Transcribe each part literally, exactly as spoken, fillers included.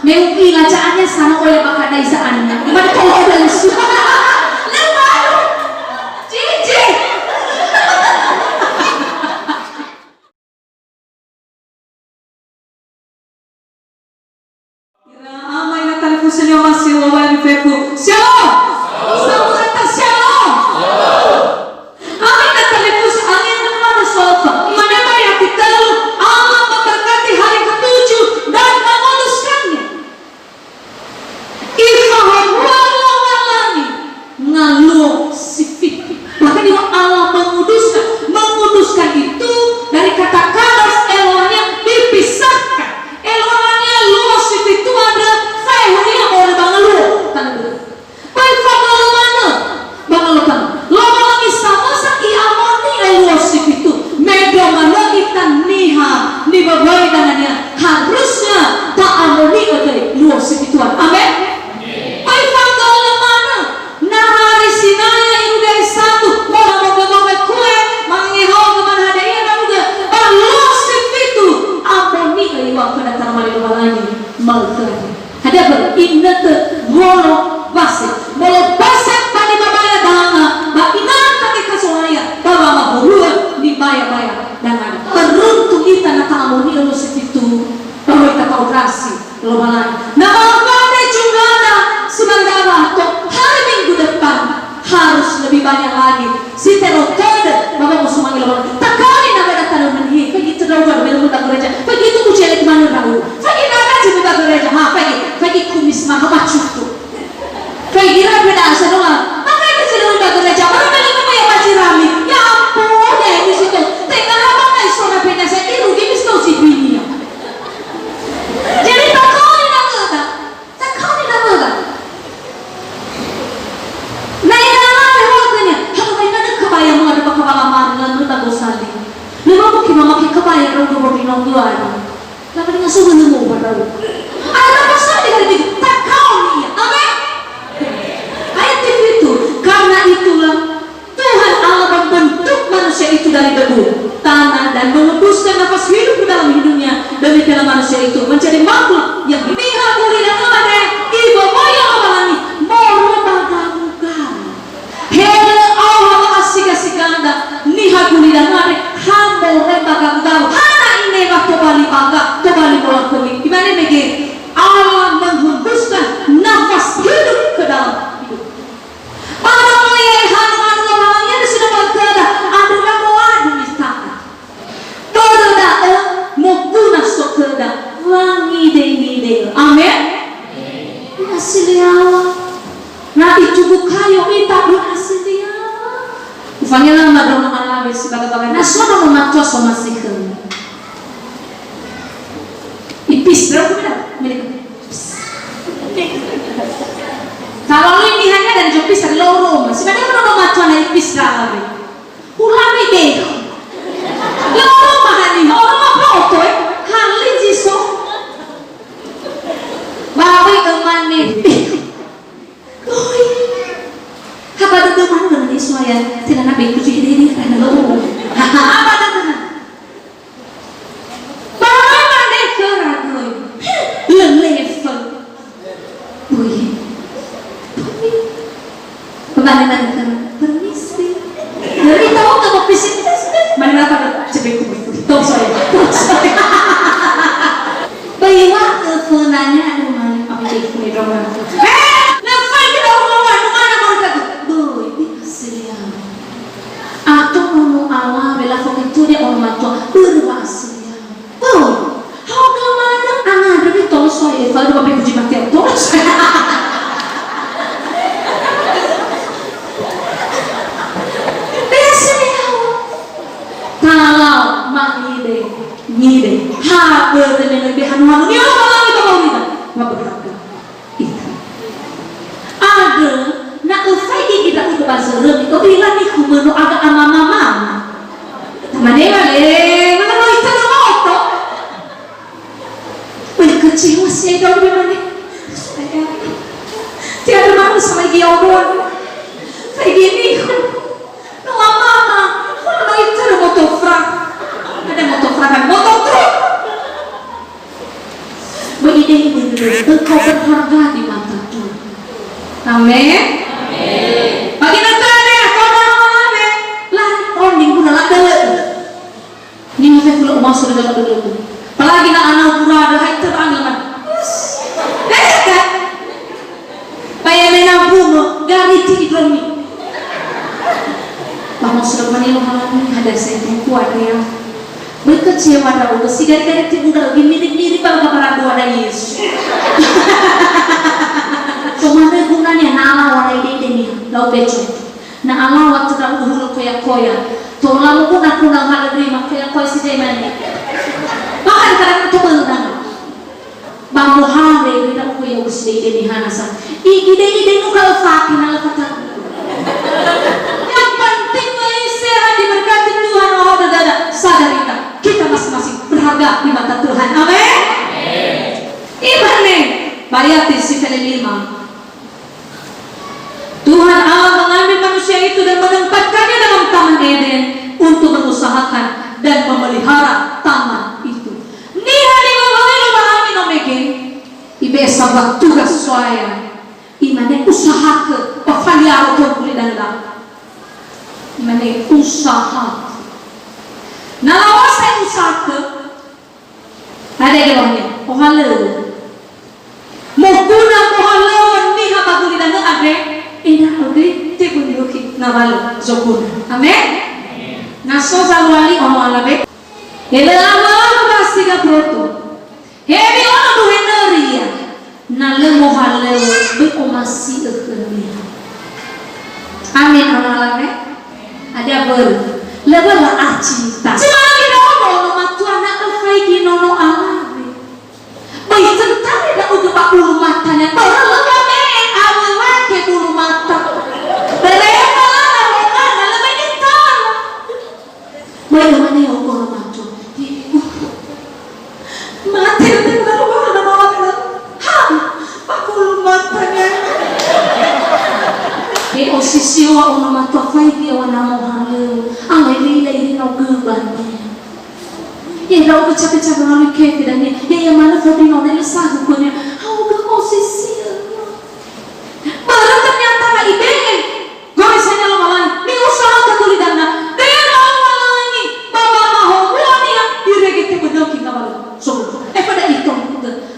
Me u'ila ja'ania sana ole bakada iza'ania. Mane tolo da lesu. Lewat. Cici. Ira ama ina talifusö ni'omasi Lowalangi fefu. Shalom. Shalom. Shalom. Ama ina talifusö angin dan mata sofa. Mana bayar kita Allah memberkati hari ketujuh dan menguduskannya. Ifahowu'ö Lowalangi ngaluo si fitu. Maka dia Allah menguduskan. Menguduskan itu dari kata kados, eluahnya dipisahkan. Eluahnya luo si fitu andrö, faehuria moroi ba ngaluo. Tanö dödö. Böi fagölö manö. Ba ngaluo tanö. Lowalangi samösa i'amoni'ö luo si fitu. Mendrua manö ita niha niwöwöi dangania, harusnya ta'amoni'ö göi luo si fitu andrö. Amen? Böi fagölö manö. Na hari Sinaya irugi hari Sabtu, mola mogö-mogö kue, mangehaogö mana hadia ia ndra'ugö, ba luo si fitu, amoni'ö iŵa'ö khöda taroma li Lowalangi, ma'ökhö. Hadia börö, inötö wolo base. Wolo base ba nibaya-baya danga, ba inötö ke kasohaya, ba wamahuru'ö nibaya-baya danga. Beruntung ita na ta'amoni'ö luo si fitu, ba möi tafa'odrasi Lowalangi. Na ma'ökhö jumlahda, si mandawa ato, hari Minggu depan harus lebih banyak lagi. Si terotode, Bapak mau sumangi Lowalangi. Takali na beda tanö menhi, pergi terlalu jauh, beda muda gereja. Pergi itu kucele kemana tahu? Pergi mana sih muda gereja? Ha, pergi, pergi kumis mana macutu. Pergi rapi dah, saya doang. Apa itu sih muda gereja? Mana beli kamu yang masih rame? Ya ampun, ya ini situ. Tengah apa nggak iso rapi dah, saya rugi, mesti tahu si dunia. Jadi takali na beda. Takali na beda. Na ina alawe hoatönia, halo mai na nökö baya mua de bakawala mari na nöta gosali. Lima mungkin mamake kebaya rau dua puluh lima bulan. Lama dengan suhu nemu pada. Ada apa saja dari itu? Takali ia. Amin. Ayat itu. Karena itulah Tuhan Allah membentuk manusia itu dari debu tanah dan mengembuskan nafas hidup ke dalam hidungnya. Demikianlah manusia itu menjadi makhluk yang niha gulidanö andre, iŵa'ö Lowalangi moroi ba gawu-gawu. He lö aoha wa'asiga-sigada, niha gulidanö andre ha moroi ba gawu-gawu. Hana ine wa tobali ba ga-, tobali molakhömi. Imane mege, Allah menghembuskan nafas hidup ke dalam hidup. Ba wa'oya ihanu-hanu Lowalangi andrö si no ma'ökhöda, andrö wa moadu mista'at. Börö da'ö moguna so khöda wangide-ngide. Amen. Asiliawa. Na itugu kayo ita, asiliawa. Ufangelö ma ndraono alawe si baga-baga. Na so ndraono matua somasi khömi. Ipis, berapa beda? Beda. Kalau lu ini hanya dari Jopis, dari Loro, masih ada orang rumah tuan dari Ipis, dari Hulami deh. Loro mahani, orang apa oto, eh? Hali jiso. Bawi emane. Oi. Haba dödö manö na nisoaya, tenana beku zi hede-hede karena lo. Haba dödö na. Ba mane khöra göi. Lelefö. Oi. Mane mane khöra. Permisi. Jadi tahu nggak mau pesimis? Mane apa tuh? Cepeku. Tong saya. Tong saya. Böi iŵa'ö fönania, aduh, mane, apa jadi kami drama? Eh, na faigi ndraono, no mana moroi khögu? Böi, bi'ö asiliawa. Ato ndraono alawe, lafogi tödö ono matua, börö wa'asiliawa. Böi, haogö manö, angandrö, mitolosoe, Eva, dua minggu di mati, tolosoe. Bi'ö asiliawa. Talau, ma'ide. Ngide. Ha, börö me no ibehanu-hanu. Ni'ofalangi ba wa'aurida. Wa berharga. Ita. Andrö, na öfaigi ndra'ugö ba zörömi, ö'ila nikhumöno aga ama-mama. Tamane wa le, mana no ita na moto. Weh, kecewa sih, ya, udah, mana? Saya, tiada manusia lagi, ya Allah. Kayak gini. No ama-mama, no ita ada motor frak. Ada motor frak, ada motor truk. Böi idengdeng, engkau berharga di mata Tuhan. Amin. Bagi na tane, kau na mame, lari onding guna ladele. Ni mate kula umaso dengan dulu. Apalagi na anau gura ada hai terang leman. Eh, kan? Paya mena bunga, gariti idromi. Ba maksud mani lo halani, ada saya buku ada ya. Böi kecewa ndra'ugö, si gari-gari tibu ndra'ugö, mirip-mirip ba gambaran dua ada Yesu. Tomanö gunanya na alawa na ide-ide niha, lau beco. Na alawa tö ndra'ugö hulö koya-koya. Tola muguna-guna uhalö döi ma koya-koya si döi mane. Bahkan kadang toböna. Ba mohare göi ndra'ugö ya'ugö si döi-döi nihana sa. Igidei-gidei nuka öfaki na öfata. Yang penting ma'e sehat diberkati Tuhan, oh, dada, sadar kita. Kita masing-masing berharga di mata Tuhan. Amin. Imane, ba ayat si felelima. Tuhan Allah mengambil manusia itu dan menempatkannya dalam Taman Eden untuk mengusahakan dan memelihara taman itu. Niha niŵa'ö Lowalangi no mege, ibe'e sambua tugas so'aya. Imane, "Usahakö, ba faliaro khöu gulidanöda." Imane, "Usahakö." Na lawasai usahakö, hadia geluahania? Ohalöŵö. Moguna mohalöŵö niha ba gulidanö andre, ena'ö göi teböndöki ngawalö zoguna. Amen? Na so zaluali ono alawe, he lö awö ba siga proto. He mi'ono duhe nöri ia, na lö mohalöŵö, böi omasi'ö khönia. Amin, ono alawe? Hadia börö? Lö börö acinta. Si manö ndra'ugö ono matua na öfaigi nono alawe. Böi tötare ndra'ugö ba bulu matania, börö lö wame'e awö wake bulu mata. Berema lala wonana, lö böi nitala. Böi ömane ya'ugö ono matua. Mate na tenga lö börö na mawakala. Ha, ba bulu matania. He osisi wa ono matua faigi wa na mohalöŵö. Angai lila iri no göbania. Ye ndra'ugö cabe-cabe ngalui kefe dania. Ye, ye manö fodino ne lö sagu khönia. Ha'ugö osisi. Börö ternyata na ibe'e goresania Lowalangi, mi'usahakö gulidanö. Tenga Lowalangi, ba wamahowu niha irege teböndöki ngawalö. So, eh, pada itu,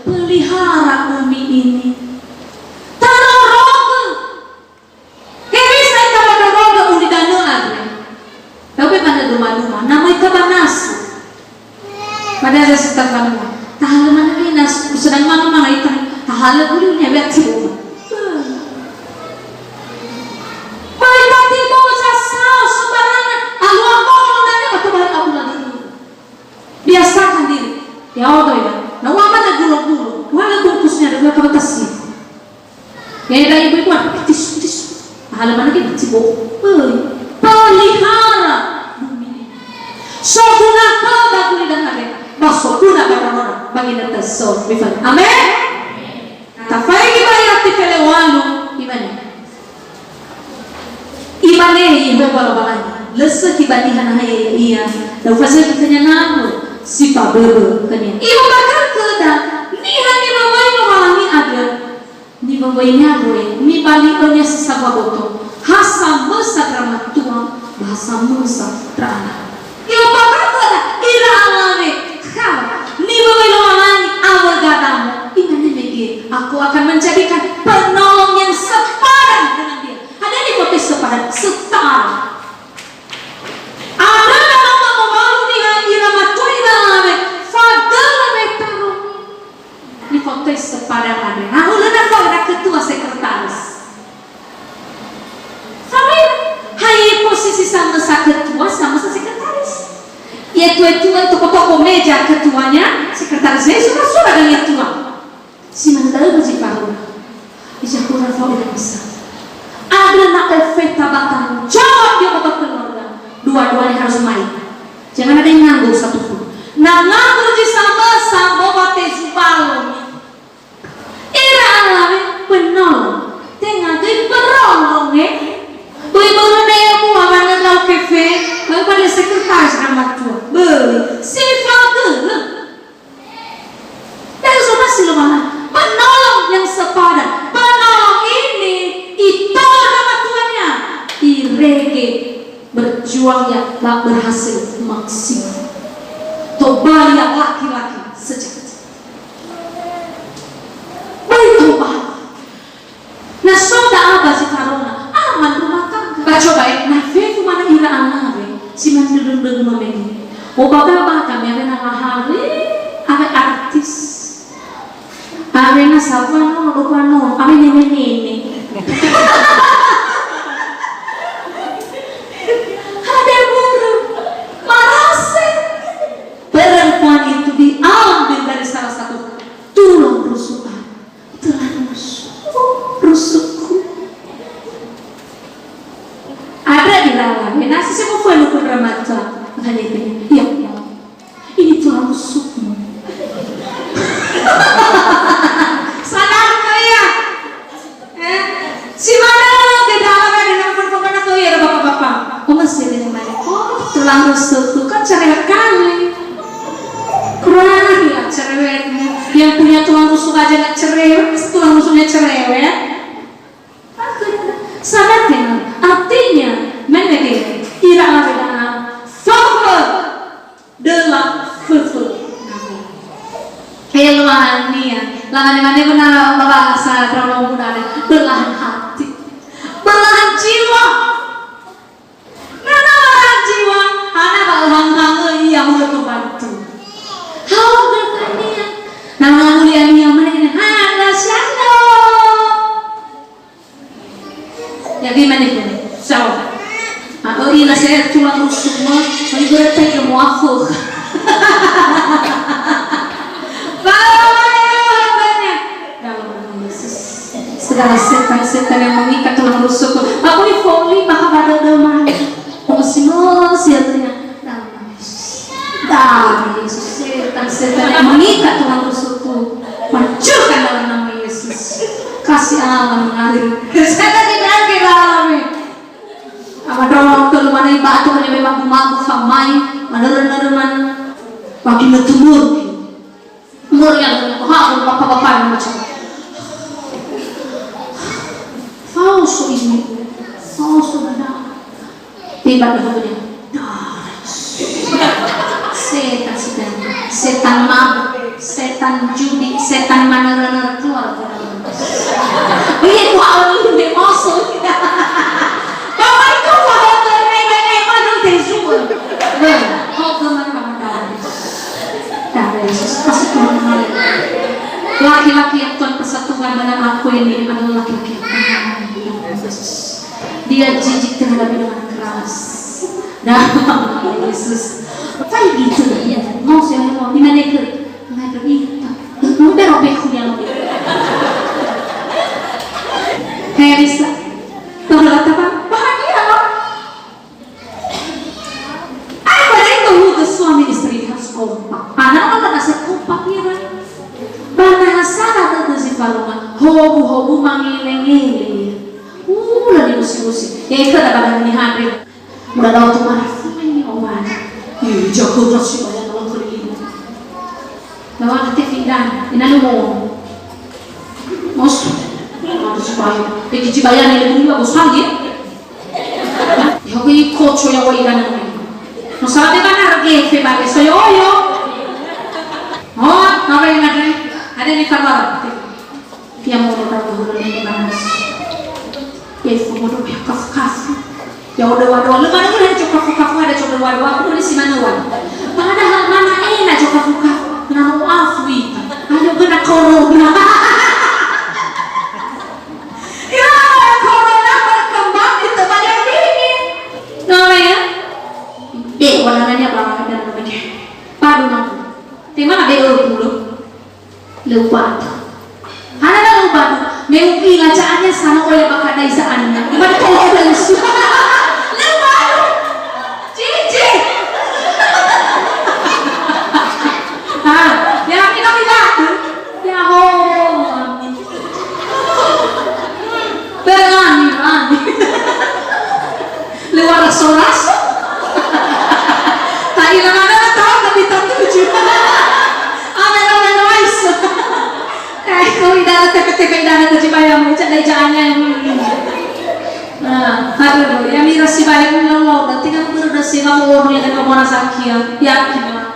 pelihara bumi ini. Tarorogö. Hewisa ita ba ndraono ulidanö andre? Da'ö be manö duma-duma, na möi ita ba nasu. Padahal si tafanua. Tahalö manö göi nasu, sedang manö-manö ita, tahalö guli ne, wea tibo'ö. Möi ba tibo'ö sasao sembarangan, alua boholo dania ba tobali abula dulu. Biasakan diri. Ya'odo ya. Na u'amana gulo-gulo. Uhalö bungkusnya, ada dua kabatasi. Ya, ya, ibu-ibu, ada tisu-tisu. Tahalö manö göi tibo'ö. Böi. Pelihara bumi ini. Soguna khöda gulidanö andre. Ba soguna ba ndraono, ba ginötö so. Bifan. Amen. Tafaigi ba ayat si felelima, imane. Imane Yehowa Lowalangi, lö sökhi ba niha naha ya'ia, na ufazökhi khönia nawö si faböbö khönia. I'ombakha'ö khöda, niha niŵa'ö Lowalangi andrö, niŵa'ö niha wöi, nibali'önia si sambua boto, ha samösa ndra matua, ba ha samösa ndra ana. I'ombakha'ö khöda ira alawe, khawa, niŵa'ö Lowalangi awö Adamo, imane mege, "Aku akan menjadikan penolong yang sepadan dengan dia." Hadia nifotöi sepadan? Setara. Andrö na no mangowalu niha ira matua ira alawe, fadölö wetaromi. Nifotöi sepadan andre. Hahulö na fao ira ketua sekretaris. Fao ira. Hadia posisi samösa ketua, samösa sekretaris. Ia tue-tue toko-toko meja ketuanya, sekretarisnya sura-sura dan ia tua. Si manö da'ö zi fahura. Zi fahura fao ira bisa. Andrö na ofeta ba tanggung jawab ia ba keluarga. Dua-duanya harus main. Jangan ada yang nganggur satupun. Na nganggur zi samösa, bowa tezubalo. Ira alawe penolong, tenga göi penolong, eh. Böi börö ne mua wanö lau kefe, böi ba le sekretaris ndra matua. Böi, si fagölö. Da'ö Tak berhasil maksimal. Tobali laki-laki sejati. Beri tobali. Na so da'a ba zi tarona, aman rumah tangga. Ba coba, eh, na fefu mana ira alawe, si mandrödrö-ndrödrö mamege. Obaga-baga me awena lahare, awe artis. Awena sabua nono, dua nono, awe nene-nene. Ada burung, marase. Perempuan itu diambil dari salah satu tulang rusuk. Tulang rusuk, rusukku. Ada di dalam, ya, nasi semua penuh ke drama tu. Makanya itu, ya Allah, ini tulang rusukmu. Sadar kau ya? Eh, si mana ke dalam ada nama perempuan atau ya ada bapak-bapak? Oh, masih ada yang lain. Oh, tulang rusukku kan cerewet kali. Kurang ajar cerewetmu. Yang punya tulang rusuk aja nggak cerewet, masa tulang rusuknya cerewet? Sadar tenang. Artinya, menege ira awena fafo. Döla föfö. Eluahania. Lamane-mane benar bahasa Prabowo Muda ada. Belahan hati. Belahan jiwa. Karena belahan jiwa, hana ba hang-hangö ia hulö pembantu. Hao bertanya. Nama mulia nia mana ini? Hana siano. Jadi, mane pun. Sawa. Ah, oh, ina saya tulang rusuk mah, mani berarti ke muafuk. Bawa ya, banyak. Dalam nama Yesus. Segala setan-setan yang mengikat tulang rusuk. Aku ini voli, maka pada doa. Mosi-mosi ya, tanya. Dalam nama Yesus. Darah Yesus, setan-setan yang mengikat tulang rusukku, hancurkan dalam nama Yesus. Kasih Allah mengalir. Setan tidak ke dalam. Apa drama waktu lu mana iba atau hanya memang mabu famai, mana rena-rena, bagi netumur. Umur yang ha, bapak-bapak yang macam. Fausu ini, fausu benar. Tiba di hulunya. Setan, setan, setan mabuk, setan judi, setan manara-nara keluar. Iya, ku awal ini masuk. Bapak itu bahwa terai-rai mana tezua. Weh, kau kemana mana? Darah Yesus, kasih Tuhan mengalir. Laki-laki yang Tuhan persatukan dengan aku ini adalah laki-laki yang tahan. Dia jijik terhadap minuman keras. Nah, Yesus. Kayak gitu ya. Mau sih, mau. Di mana itu? Nggak ada itu. Udah robek kuliah. Kayak bisa. Tuh, rata, Pak. Bahagia, loh. Ai, pada itu, suami istri harus kompak. Padahal kan nasa kompak ira. Ba na ha sara dödö zi falonga, hobu-hobu mangele-ngele. Uh, la diusi-usi. Ya, itu ada pada ini hadir. Udah tahu tuh mana? Ini obat. Ih, jago terus sih banyak orang keliling. Lawan hati Fidan, ina lu mau. Mos, ada supaya. Peki cibayan ini dulu, bagus lagi. Ya, aku ikut, so ya, wa idana. No, salah dia mana, harga, fe, bagi, so, yo, yo. Oh, apa yang ada? Ada di kamar. Ya, mau orang dulu, ini, Mas. Ya, itu mau dulu, ya, kafu-kafu. Ya, udah, waduh, lu mana udah coba kafu-kafu, ada coba waduh, aku udah si mana, wan. Padahal mana enak coba kafu-kafu. Kenapa mau afu itu? Ayo, kena corona. Ya, corona berkembang di tempat yang dingin. Kenapa ya? Deh, warnanya apa? Ada namanya. Padu, mampu. Tema ada, oh, dulu. Lö ubadu. Hana na lö ubadu, me u'ila ja'ania sana oya ba kadai za'ania. Ba di tolo da lusu. Lö ubadu. Cici. Ah, ya, kami, kami batu. Ya, ho. Berani, berani. Lewat raso-raso. Tak hilang ada lah, tahu tapi tak tuju. Amin, amin, ais. Eh, kau idana, tepe-tepe idana, tadi bayang, cak dai janya. Aduh, ya mira si balik ni lalu laut, nanti kan berdasi kamu ono ya kan kamu anak sakia, yakin lah.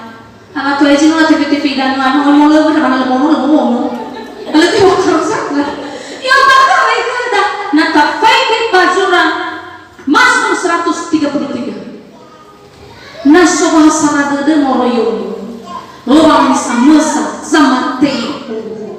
Anak tua izin lah T V T V dan lah, mau mau lebih mana mau mau mau. Lalu tu mau terus sana. Ya tak ada itu dah. Nah tak baik baju lah. Mazmur seratus tiga puluh tiga. Na so bahasa dödö moroi ya'ugö, Lowalangi samösa zamatenge khögu.